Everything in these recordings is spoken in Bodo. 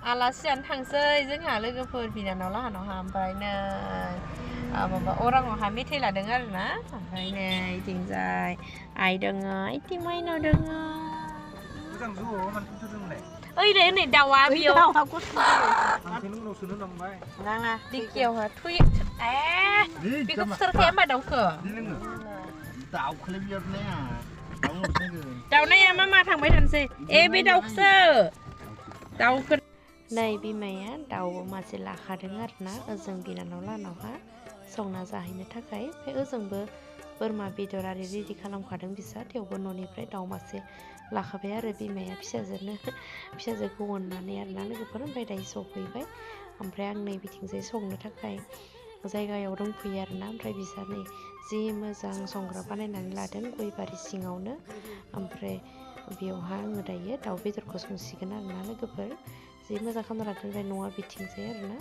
आलासियानो थांसै जोंहा लोगोफोर बिनानाव लाहानावहा ओमफ्राय नै माबा अराङावहा मेथाइ लादों आरोना ओमफ्राय नै इथिंजाय आइ दोङो इथिं माइनाव दोङो ओइ नै दाउआ बेयाव नाङा दिखियावहा थुइ बेखौ फुथारखाया होमबा दाउखौ दाउनाया मा थांबाय थानोसै बे दाउखौसो दाउखौ नै बिमाया दाउ मासे लाखादों आरोना ओजों बिनानाव लाहानावहा संना जाहैनो थाखाय ओमफ्राय ओजोंबो बोरमा बेदर आरि रेडि खालामखादों बिसा थेवबो न'निफ्राय दाउ मासे लाखाबाय आरो बिमाया फिसाजोखौ अननानै आरोना लोगोफोर ओमफ्राय दायो सफैबाय ओमफ्राय आं नै बिथिंजाय संनो थाखाय जायगायाव दंफैयो आरोना ओमफ्राय बिसा नै जि मोजां संग्रा बानायनानै लादों गय बारि सिङावनो ओमफ्राय बेयावहा आङो दायो दाउ बेदरखौ संसिगोन आरोना लोगोफोर जि मोजां खालामना लादों ओमफ्राय न'आ बिथिंजाय आरोना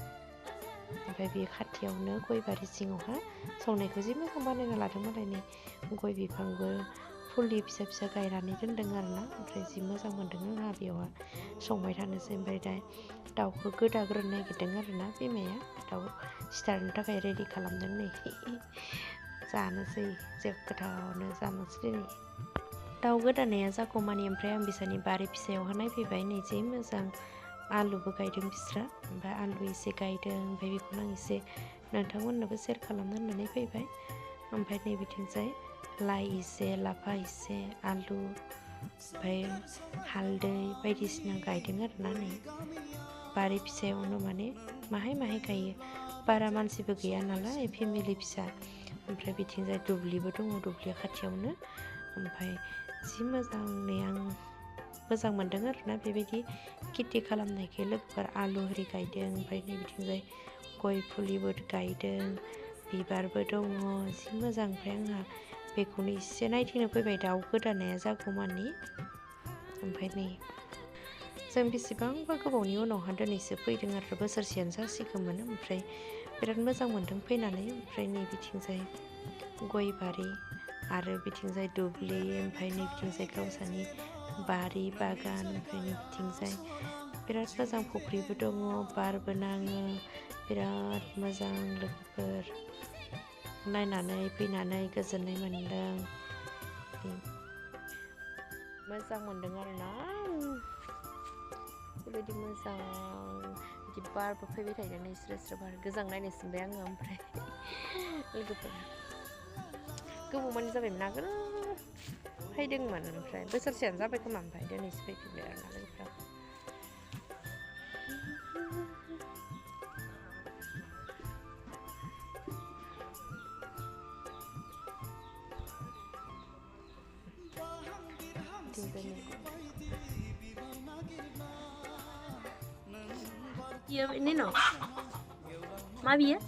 ओमफ्राय बे खाथियावनो गय बारि सिङावहा संनायखौ जि मोजां बानायना लादों मालाय नै गय बिफांबो फुलि फिसा फिसा गायनानै दोनदों आरोना ओमफ्राय जि मोजां मोनदों आंहा बेयावहा संबाय थानोसै ओमफ्राय दा दाउखौ गोदाग्रोनो नागिरदों आरोना बिमाया दाउ सिथारनो थाखाय रेडि खालामदों नै जानोसै जेब गोथावनो जानोसै दिनै दाउ गोदानाया जागौमानि ओमफ्राय आं बिसानि बारि फिसायावहा नायफैबाय नै जि मोजां आलुबो गायदों बिस्रा ओमफ्राय आलु एसे गायदों ओमफ्राय बेखौनो आं एसे नोंथांमोननोबो सेयार खालामनो होननानै फैबाय ओमफ्राय नै बिथिंजाय लाइ एसे लाफा एसे आलु ओमफ्राय हालदै बायदिसिना गायदों आरोना नै बारि फिसायावनो माने माहाय गायो बारा मानसिबो गैया नालाय फेमिलि फिसा ओमफ्राय बिथिंजाय दुब्लिबो दङ दुब्लिया खाथियावनो ओमफ्राय जि मोजाङै आं मोजां मोनदों आरोना बेबायदि खेथि खालामनायखाय लोगोफोर आलु आरि गायदों ओमफ्राय नै बिथिंजाय गय फुलिबो गायदों बिबारबो दङ जि मोजां ओमफ्राय आंहा बेखौनो एसे नायथिंनो फैबाय दाउ गोदानाया जागौमानि ओमफ्राय नै जों बेसेबांबा गोबावनि उनावहा दिनैसो फैदों आरो बोसोरसेयानो जासिगौमोन ओमफ्राय बिराद मोजां मोनदों फैनानै ओमफ्राय नै बिथिंजाय गय बारि आरो बिथिंजाय दुब्लि ओमफ्राय नै बिथिंजाय गावसानि बारि बागान ओमफ्राय नै बिथिंजाय बिराद मोजां फुख्रिबो दङ बारबो नाङो बिराद मोजां लोगोफोर नायनानै फैनानै गोजोननाय मोनदों मोजां मोनदों आरोना बेबायदि मोजां बिदि बारबो फैबाय थायो नै स्रो बार गोजांनाय नुसिनबाय आङो ओमफ्राय लोगोफोर गोबावमानि जाबायमोन आगोल फैदोंमोन ओमफ्राय बोसोरसेयानो जाबाय खोमा ओमफ्राय दिनैसो फैफिनबाय आरोना लोगोफ्रा ini no mabi ya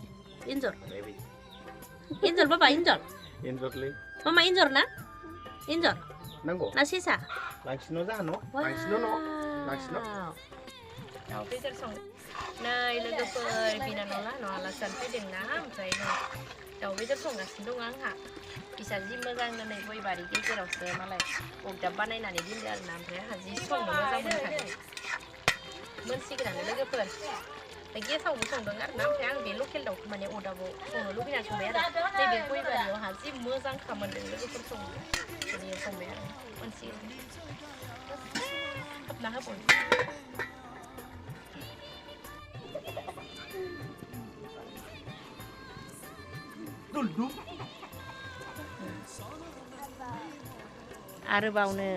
injor baba injor mama injor na injor nanggo nasisa langsino no दाउ बेदर सं नै लोगोफोर बिनानाव लाहानाव आलासियानो फैदों ना ओमफ्राय नै दाउ बेदर संगासिनो दं आंहा बिसा जि मोजांनो नै गय बारि गेजेरावसो मालाय अगदाब बानायनानै दोनदो आरोना ओमफ्राय आंहा जि संनो मोजां मोनखादों मोनसिगोनानो लोगोफोर गेसावबो संदों आरोना ओमफ्राय आं बे लकेल दाउखौ माने अदाबाव संनो लुबैनानै संबाय आरो नैबे गय बारियावहा जि मोजांखा मोनदों लोगोफोर संनो बेयो संबाय आरो मोनसिगोन हाबना होबाय आरोबावनो